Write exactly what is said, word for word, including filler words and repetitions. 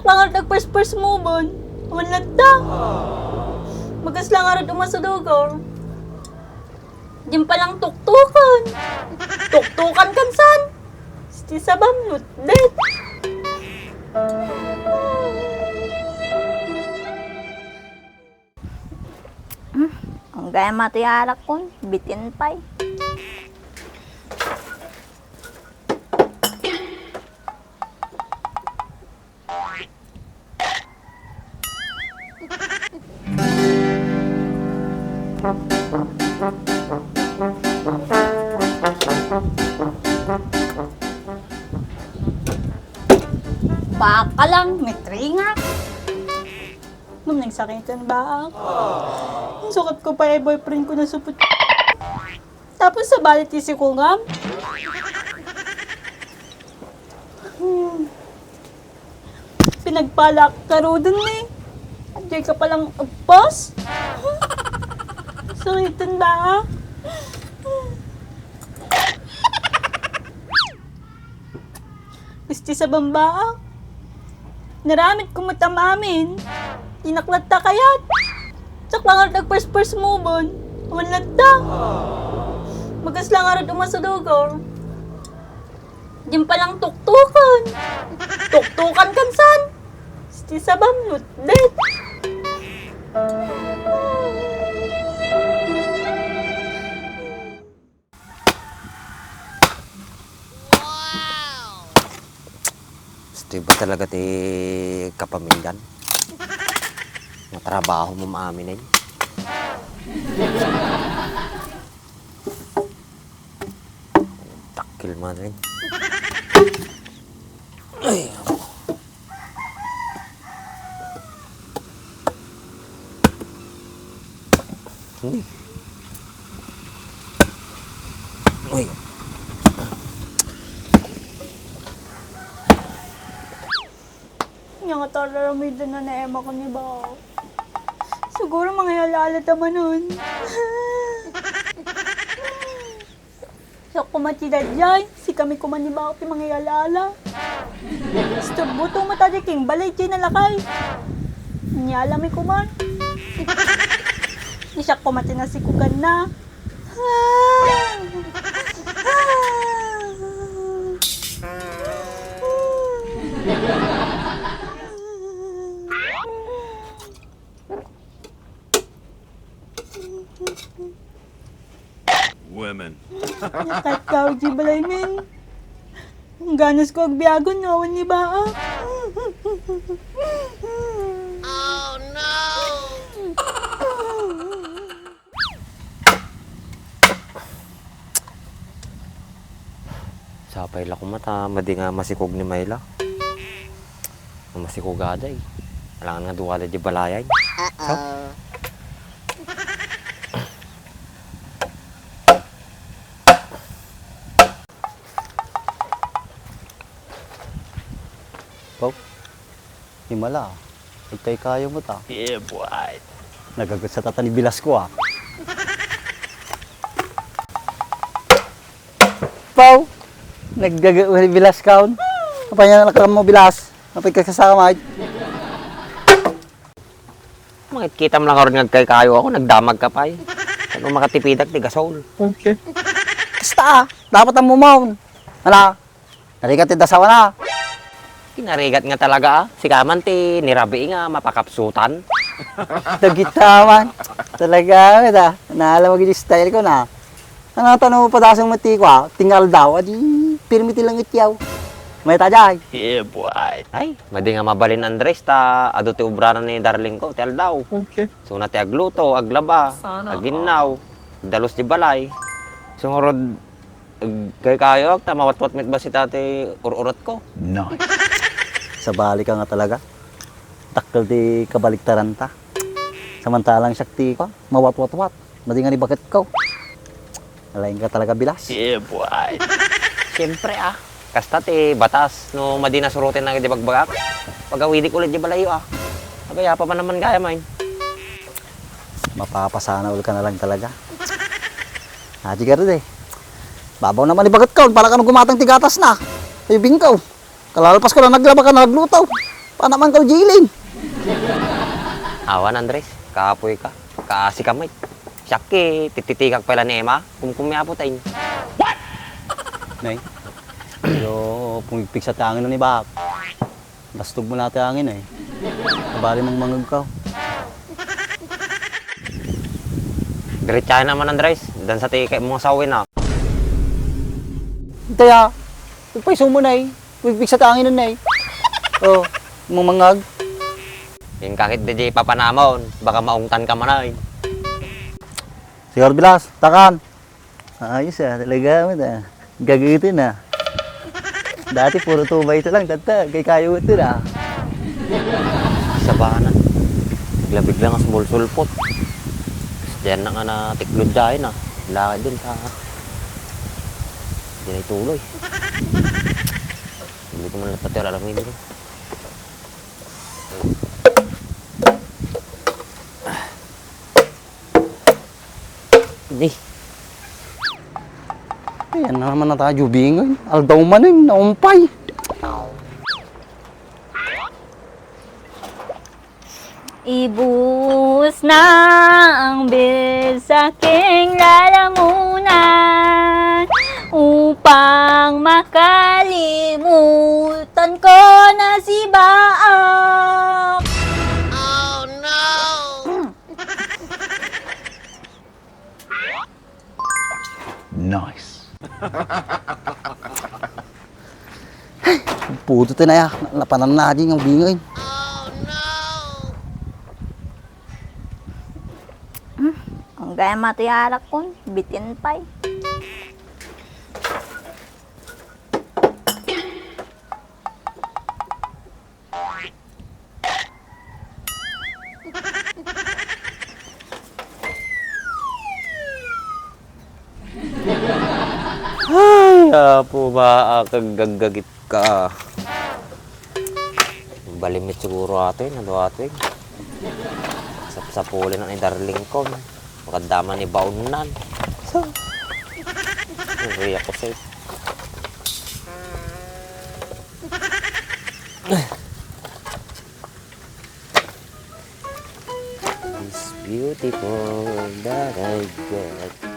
Langar nagpers-pers mo ban? Awan latta. Bagas langar umasulugar. Diyan palang tuktukan. Tuktukan kan san? Iti sabam, lutdet. Hmm, ang gaya mati arak kun, bitin pay. Baka lang, mitringa. Ngem nagsakitan ba? Ang sukat ko pa ay boyfriend ko na supot. Tapos sa balik ti si Kungam. Hmm. Pinagpala ka karudon ni. Diay ka palang agpas. Sakitan ba? Gusti sa bamba. Naramid ko met amin. Inaklat ta kayat. Saklangar nagpers-pers mo ban? Awan latta. Bagas langar umasulugar. Diyan palang tuktukan. Tuktukan kan san? Iti sabam, lutdet. Gusto ba talaga ti kapamindan? Matrabaho mo maamin eh. Takil man rin. Ay, Ni. Uy. Nya nga tararamidan na ni Emma ken ni Bao. Siguro mangiyalala ta manen. Siak koma ti daydiay, sikami koma ni Bao ti mangiyalala. Isturbo to met a di king balay ti nalakay. Inyalami koma. Ni siak koma ti nasikuganna. Women. Nakatkaw di balay, men. Ang ganas ko agbiagon, no, awan ni Baa. Oh, no! Sapay la koma ta madi nga masikog ni Myla. Masikog ada eh. Alangan nga duada di balayan. So? Pau? Himala, agkaykayo met a. Yeah, boy. Nagaget sa tata ni Bilas ko, ah. Pau, naggaget ni Bilas kaon. Apay nga nakakam mo, Bilas? Apay ka kasama, ay? Mangitkitam lang karon nga agkaykayo ako, nagdamag ka pay. Ano makatipidak ti gasol? Okay. Kasta, ah. Dapat ang mumaon. Ala, Narigat ti dasawana. Kinarigat nga talaga, ah. Sika man ti nirabii nga mapakapsutan. Dagita man. Talaga, da. Naalam mo gid style ko na. Ano, tano padasong mo ti kwa, tingal daw, adi, pirmi ti langit yaw. May tajay. Yeah, boy. Ay, madi nga mabalin, Andres, ta adu ti obrana ni darling ko, ti aldaw. Okay. So, na ti agluto, aglaba, aginnaw, agdalus di balay. Sumurod, Agkaykayo, ta mawatwat met bassit ti ur-urot ko. No. Sabali ka nga talaga. Dakkel ti kabaliktaran ta. Samantalang siak ti, kwa, mawatwatwat. Madi nga ni baket ko. Alaing ka talaga, Bilas. Yeah, boy. Siyempre, ah. Kasta ti batas, no madi nasuroten na di bagbagak. Pagawidik ulit di balayo, ah. Agayapa man naman gaya, main. Mapapasanaol ka na lang talaga. Aji garud eh. Babaw naman ibagat ka, para ka no gumatang ti gatas na. Ay, bingkaw. Kalalpas ko na naglaba ka na nagluto. Panaman ka, Jilin. Awan, Andres. Kapoy ka. Kaasi ka met. Siak ket tititikak pay la ni Emma. Kumkummi Apo Teng. Nay, pero pumigpigsa ti angin ni Bap. Bastog mo la ti angin, eh. Kabali mangmangeg ka. Diretsayan naman, Andres. Dansa ti kay mo nga sawen, ah. Itay, ah. Pagpayso mo, Nay. Pumigpigsa ti angin, Nay. Oh, mangmangeg. Inka ket di papanamon. Baka maungtan ka man, ay. Señor Bilas, takan. Ayos, ah, talaga, ah. Gagawin, ah. Dati puro two by two lang, tatta. Kay kayo ito, ah. Sabana. Bigla-bigla nga sumulsulpot. Diyan na nga natiklod dahil, ah. Lakad din sa, di na ituloy. Hindi ko man lang pati alam, hindi ko. Di. Ayan na naman na tayo, Bingoy. Aldaw man, eh, naumpay. Ibuhos na ang bil sa aking lalamunan upang makalimutan ko na si Baak. Oh, no! Nice. Puto ti naya, napanan na di nga Bingoy. Hmm, ang gaya mati arak kon, bitin pay. Ay, Apo, Baak, gaggagit ka. Balimit siguro ato yun, adu ato yun. Sapsapulin na ni Darling ko. Makadama ni Baunnan. So, ang riyak ko sa'yo. This beautiful that I got.